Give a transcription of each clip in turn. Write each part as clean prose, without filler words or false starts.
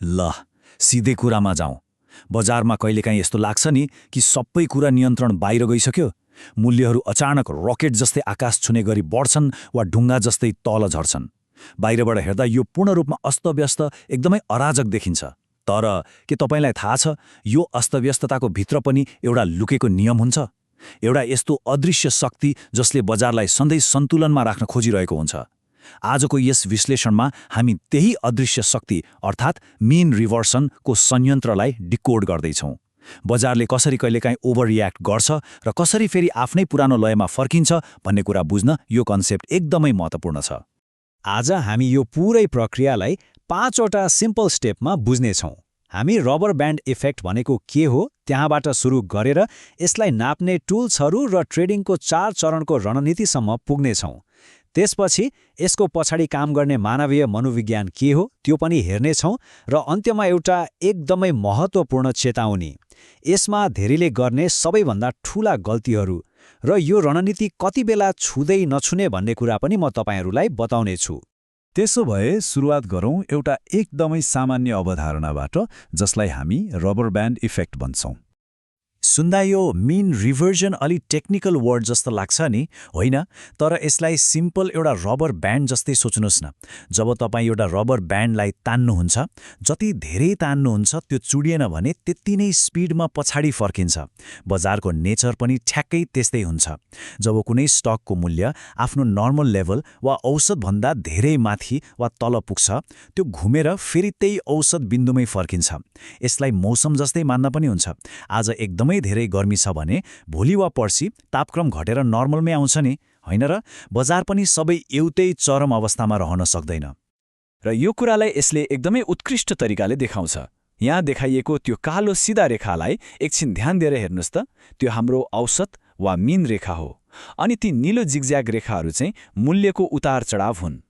ल सिधै कुरामा जाउँ। बजारमा कहिलेकाहीँ यस्तो लाग्छ नि कि सबै कुरा नियन्त्रण बाहिर गइसक्यो। मूल्यहरू अचानक रकेट जस्तै आकाश छुने गरी बढ्छन् वा ढुङ्गा जस्तै तल झर्छन्। बाहिरबाट हेर्दा यो पूर्ण रूपमा अस्तव्यस्त, एकदमै अराजक देखिन्छ। तर के तपाईँलाई थाहा छ, यो अस्तव्यस्तताको भित्र पनि एउटा लुकेको नियम हुन्छ? एउटा यस्तो अदृश्य शक्ति जसले बजारलाई सधैँ सन्तुलनमा राख्न खोजिरहेको हुन्छ। आजको यस विश्लेषणमा हामी त्यही अदृश्य शक्ति अर्थात् मिन रिभर्सनको संयन्त्रलाई डिकोड गर्दैछौँ। बजारले कसरी कहिलेकाहीँ ओभर रियाक्ट गर्छ र कसरी फेरि आफ्नै पुरानो लयमा फर्किन्छ भन्ने कुरा बुझ्न यो कन्सेप्ट एकदमै महत्त्वपूर्ण छ। आज हामी यो पुरै प्रक्रियालाई 5वटा सिम्पल स्टेपमा बुझ्नेछौँ। हामी रबर ब्यान्ड इफेक्ट भनेको के हो त्यहाँबाट सुरु गरेर यसलाई नाप्ने टुल्सहरू र ट्रेडिङको 4 चरणको रणनीतिसम्म पुग्नेछौँ। त्यसपछि यसको पछाडि काम गर्ने मानवीय मनोविज्ञान के हो त्यो पनि हेर्नेछौँ र अन्त्यमा एउटा एकदमै महत्त्वपूर्ण चेतावनी, यसमा धेरैले गर्ने सबैभन्दा ठूला गल्तीहरू र यो रणनीति कति बेला छुँदै नछुने भन्ने कुरा पनि म तपाईँहरूलाई बताउनेछु। त्यसो भए सुरुवात गरौँ एउटा एकदमै सामान्य अवधारणाबाट जसलाई हामी रबर ब्यान्ड इफेक्ट भन्छौँ। सुन्दा यो मिन रिभर्जन अलि टेक्निकल वर्ड जस्तो लाग्छ नि, होइन? तर यसलाई सिम्पल एउटा रबर ब्यान्ड जस्तै सोच्नुहोस् न। जब तपाईँ एउटा रबर ब्यान्डलाई तान्नुहुन्छ, जति धेरै तान्नुहुन्छ त्यो चुडिएन भने त्यति नै स्पिडमा पछाडि फर्किन्छ। बजारको नेचर पनि ठ्याक्कै त्यस्तै हुन्छ। जब कुनै स्टकको मूल्य आफ्नो नर्मल लेभल वा औसतभन्दा धेरै माथि वा तल पुग्छ, त्यो घुमेर फेरि त्यही औसत बिन्दुमै फर्किन्छ। यसलाई मौसम जस्तै मान्न पनि हुन्छ। आज एकदमै धेरै गर्मी छ भने भोलि वा पर्सि तापक्रम घटेर नर्मलमै आउँछ नि, होइन र? बजार पनि सबै एउटै चरम अवस्थामा रहन सक्दैन। र यो कुरालाई यसले एकदमै उत्कृष्ट तरिकाले देखाउँछ। यहाँ देखाइएको त्यो कालो सिधा रेखालाई एकछिन ध्यान दिएर हेर्नुहोस् त। त्यो हाम्रो औसत वा मिन रेखा हो। अनि ती नीलो जिगज्याग रेखाहरू चाहिँ मूल्यको उतार चढाव हुन्।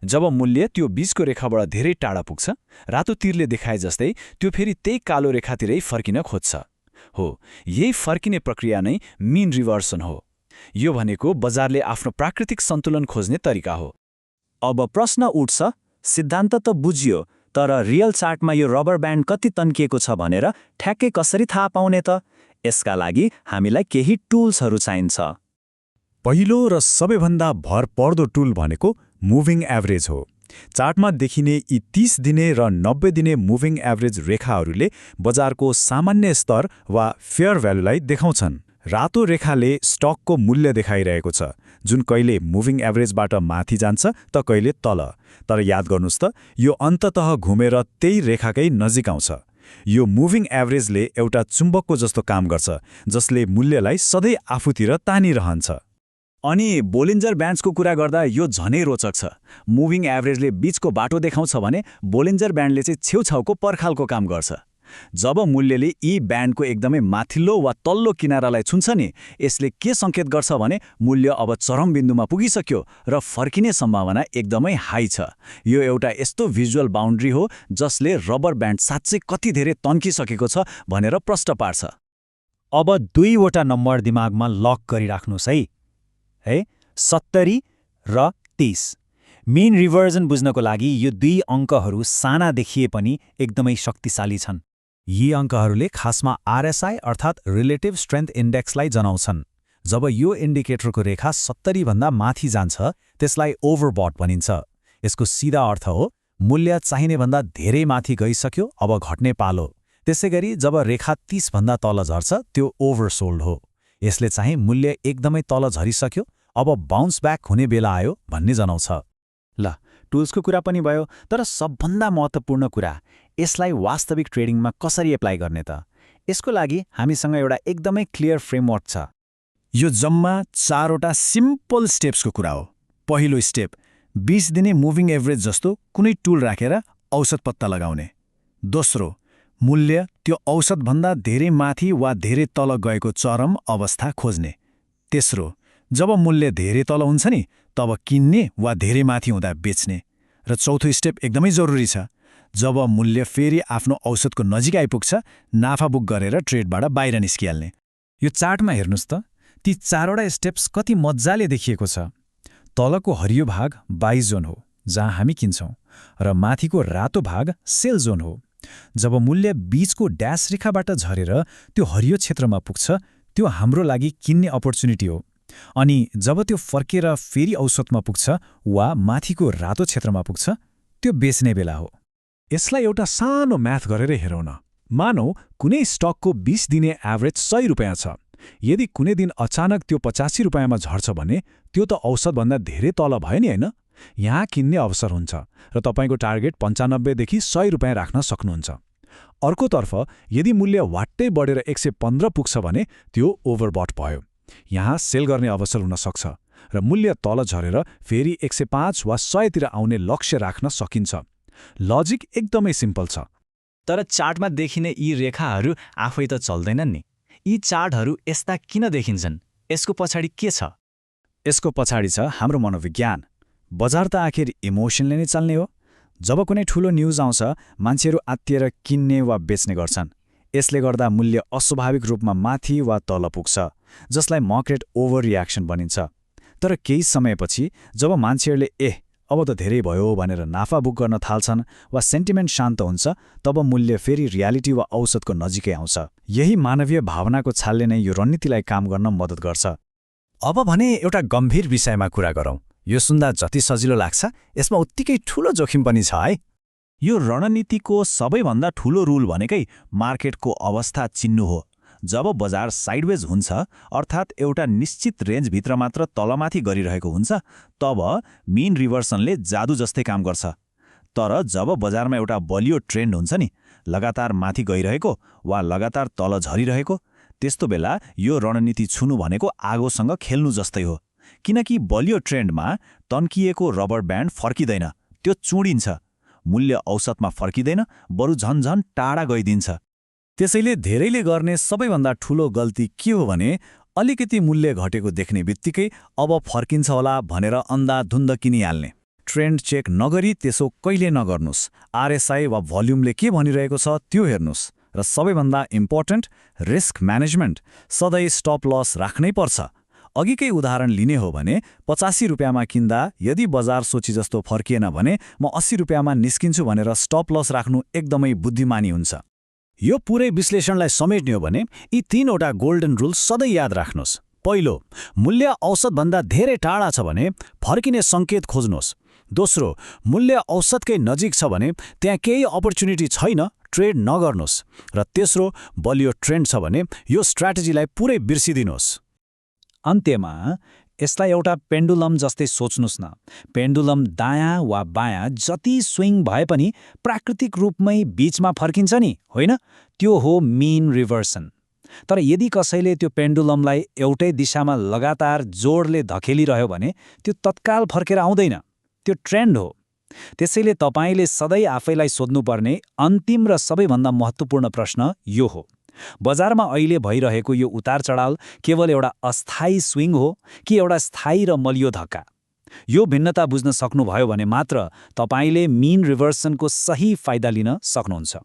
जब मूल्य त्यो बीचको रेखाबाट धेरै टाढा पुग्छ, रातो तीरले देखाए जस्तै त्यो फेरि त्यही कालो रेखातिरै फर्किन खोज्छ। हो, यही फर्किने प्रक्रिया नै मिन रिभर्सन हो। यो भनेको बजारले आफ्नो प्राकृतिक सन्तुलन खोज्ने तरिका हो। अब प्रश्न उठ्छ, सिद्धान्त त बुझियो, तर रियल चार्टमा यो रबर ब्यान्ड कति तन्किएको छ भनेर ठ्याक्कै कसरी थाहा पाउने त? यसका लागि हामीलाई केही टुल्सहरू चाहिन्छ। पहिलो र सबैभन्दा भरपर्दो टुल भनेको मुभिङ एभरेज हो। चार्टमा देखिने यी 30 दिने र 90 दिने मुभिङ एभरेज रेखाहरूले बजारको सामान्य स्तर वा फेयर भ्यालुलाई देखाउँछन्। रातो रेखाले स्टकको मूल्य देखाइरहेको छ, जुन कहिले मुभिङ एभरेजबाट माथि जान्छ त कहिले तल। तर याद गर्नुस् त, यो अन्ततः घुमेर त्यही रेखाकै नजिक आउँछ। यो मुभिङ एभरेजले एउटा चुम्बकको जस्तो काम गर्छ, जसले मूल्यलाई सधैँ आफूतिर तानिरहन्छ। अनि बोलिन्जर ब्यान्ड्सको कुरा गर्दा यो झनै रोचक छ। मुभिङ एभरेजले बीचको बाटो देखाउँछ भने बोलिन्जर ब्यान्डले चाहिँ छेउछाउको पर्खालको काम गर्छ। जब मूल्यले यी ब्यान्डको एकदमै माथिल्लो वा तल्लो किनारालाई छुन्छ नि, यसले के सङ्केत गर्छ भने मूल्य अब चरम बिन्दुमा पुगिसक्यो र फर्किने सम्भावना एकदमै हाई छ। यो एउटा यस्तो भिजुअल बाउन्ड्री हो जसले रबर ब्यान्ड साँच्चै कति धेरै तन्किसकेको छ भनेर प्रश्न पार्छ। अब 2वटा नम्बर दिमागमा लक गरिराख्नुहोस् है 70 र 30। मिन रिभर्जन बुझ्नको लागि यो 2 अङ्कहरू साना देखिए पनि एकदमै शक्तिशाली छन्। यी अङ्कहरूले खासमा आरएसआई अर्थात् रिलेटिभ स्ट्रेन्थ इन्डेक्सलाई जनाउँछन्। जब यो इन्डिकेटरको रेखा 70 भन्दा माथि जान्छ, त्यसलाई ओभरबट भनिन्छ। यसको सिधा अर्थ हो मूल्य चाहिने भन्दा धेरै माथि गइसक्यो, अब घट्ने पालो। त्यसैगरी जब रेखा 30 भन्दा तल झर्छ, त्यो ओभरसोल्ड हो। यसले चाहिँ मूल्य एकदमै तल झरिसक्यो, अब बाउन्स ब्याक हुने बेला आयो भन्ने जनाउँछ। ल, टुल्सको कुरा पनि भयो, तर सबभन्दा महत्त्वपूर्ण कुरा, यसलाई वास्तविक ट्रेडिङमा कसरी एप्लाई गर्ने त? यसको लागि हामीसँग एउटा एकदमै क्लियर फ्रेमवर्क छ। यो जम्मा 4वटा सिम्पल स्टेप्सको कुरा हो। पहिलो स्टेप, 20 दिने मुभिङ एभरेज जस्तो कुनै टुल राखेर औसत पत्ता लगाउने। दोस्रो, मूल्य त्यो औसतभन्दा धेरै माथि वा धेरै तल गएको चरम अवस्था खोज्ने। तेस्रो, जब मूल्य धेरै तल हुन्छ नि, तब किन्ने वा धेरै माथि हुँदा बेच्ने। र चौथो स्टेप एकदमै जरुरी छ, जब मूल्य फेरि आफ्नो औसतको नजिक आइपुग्छ, नाफा बुक गरेर ट्रेडबाट बाहिर निस्किहाल्ने। यो चार्टमा हेर्नुहोस् त, ती 4वटा स्टेप्स कति मजाले देखिएको छ। तलको हरियो भाग बाई जोन हो, जहाँ हामी किन्छौँ, र माथिको रातो भाग सेल जोन हो। जब मूल्य बीचको ड्यास रेखाबाट झरेर त्यो हरियो क्षेत्रमा पुग्छ त्यो हाम्रो लागि किन्ने अपर्च्युनिटी हो। अनि जब त्यो फर्केर फेरि औसतमा पुग्छ वा माथिको रातो क्षेत्रमा पुग्छ त्यो बेच्ने बेला हो। यसलाई एउटा सानो म्याथ गरेर हेरौँ न। मानौ कुनै स्टकको 20 दिने एभरेज 100 रुपियाँ छ। यदि कुनै दिन अचानक त्यो 85 रुपियाँमा झर्छ भने त्यो त औसतभन्दा धेरै तल भयो नि, होइन? यहाँ किन्ने अवसर हुन्छ र तपाईँको टार्गेट 95 देखि 100 रुपियाँ राख्न सक्नुहुन्छ। अर्कोतर्फ यदि मूल्य वाट्टै बढेर 115 पुग्छ भने त्यो ओभरबट भयो। यहाँ सेल गर्ने अवसर हुन सक्छ र मूल्य तल झरेर फेरि 105 वा 100 तिर आउने लक्ष्य राख्न सकिन्छ। लजिक एकदमै सिम्पल छ। तर चार्टमा देखिने यी रेखाहरू आफै त चल्दैनन् नि। यी चार्टहरू यस्ता किन देखिन्छन्? यसको पछाडि के छ? यसको पछाडि छ हाम्रो मनोविज्ञान। बजार त आखिर इमोसनले नै चल्ने हो। जब कुनै ठूलो न्यूज आउँछ मान्छेहरू आत्तिएर किन्ने वा बेच्ने गर्छन्। यसले गर्दा मूल्य अस्वाभाविक रूपमा माथि वा तल पुग्छ, जसलाई मार्केट ओभर रियाक्सन भनिन्छ। तर केही समयपछि जब मान्छेहरूले अब त धेरै भयो भनेर नाफा बुक गर्न थाल्छन् वा सेन्टिमेन्ट शान्त हुन्छ, तब मूल्य फेरि रियालिटी वा औसतको नजिकै आउँछ। यही मानवीय भावनाको छालले नै यो रणनीतिलाई काम गर्न मद्दत गर्छ। अब भने एउटा गम्भीर विषयमा कुरा गरौँ। यो सुन्दा जति सजिलो लाग्छ यसमा उत्तिकै ठूलो जोखिम पनि छ है। यो रणनीतिको सबैभन्दा ठूलो रुल भनेकै मार्केटको अवस्था चिन्नु हो। जब बजार साइडवेज हुन्छ, अर्थात् एउटा निश्चित रेन्जभित्र मात्र तलमाथि गरिरहेको हुन्छ, तब मिन रिभर्सनले जादु जस्तै काम गर्छ। तर जब बजारमा एउटा बलियो ट्रेन्ड हुन्छ नि, लगातार माथि गइरहेको वा लगातार तल झरिरहेको, त्यस्तो बेला यो रणनीति छुनु भनेको आगोसँग खेल्नु जस्तै हो। किनकि बलियो ट्रेन्डमा तन्किएको रबर ब्यान्ड फर्किँदैन, त्यो चुडिन्छ। मूल्य औसतमा फर्किँदैन, बरु झन्झन टाढा गइदिन्छ। त्यसैले धेरैले गर्ने सबैभन्दा ठूलो गल्ती के हो भने अलिकति मूल्य घटेको देख्ने बित्तिकै अब फर्किन्छ होला भनेर अन्धाधुन्द किनिहाल्ने। ट्रेन्ड चेक नगरी त्यसो कहिले नगर्नुस्। आरएसआई वा भोल्युमले के भनिरहेको छ त्यो हेर्नुस्। र सबैभन्दा इम्पोर्टेन्ट, रिस्क म्यानेजमेन्ट। सधैँ स्टप लस राख्नै पर्छ। अघिकै उदाहरण लिने हो भने 85 रुपियाँमा किन्दा यदि बजार सोची जस्तो फर्किएन भने म 80 रुपियाँमा निस्किन्छु भनेर स्टप लस राख्नु एकदमै बुद्धिमानी हुन्छ। यो पुरै विश्लेषणलाई समेट्ने हो भने यी 3वटा गोल्डन रुल सधैँ याद राख्नुहोस्। पहिलो, मूल्य औसतभन्दा धेरै टाढा छ भने फर्किने सङ्केत खोज्नुहोस्। दोस्रो, मूल्य औसतकै नजिक छ भने त्यहाँ केही अपर्च्युनिटी छैन, ट्रेड नगर्नुहोस्। र तेस्रो, बलियो ट्रेन्ड छ भने यो स्ट्र्याटेजीलाई पुरै बिर्सिदिनुहोस्। अन्त्यमा यसलाई एउटा पेन्डुलम जस्तै सोच्नुस् न। पेन्डुलम दायाँ वा बायाँ जति स्विङ भए पनि प्राकृतिक रूपमै बीचमा फर्किन्छ नि, होइन? त्यो हो मिन रिभर्सन। तर यदि कसैले त्यो पेन्डुलमलाई एउटै दिशामा लगातार जोडले धकेलिरह्यो भने त्यो तत्काल फर्केर आउँदैन, त्यो ट्रेन्ड हो। त्यसैले तपाईले सधैँ आफैलाई सोध्नुपर्ने अन्तिम र सबैभन्दा महत्त्वपूर्ण प्रश्न यो हो: बजारमा अहिले भइरहेको यो उतार-चढाव केवल एउटा अस्थायी स्विङ हो कि एउटा स्थायी र मलियो धक्का? यो भिन्नता बुझ्न सक्नुभयो भने मात्र तपाईले मिन रिभर्सनको सही फाइदा लिन सक्नुहुन्छ।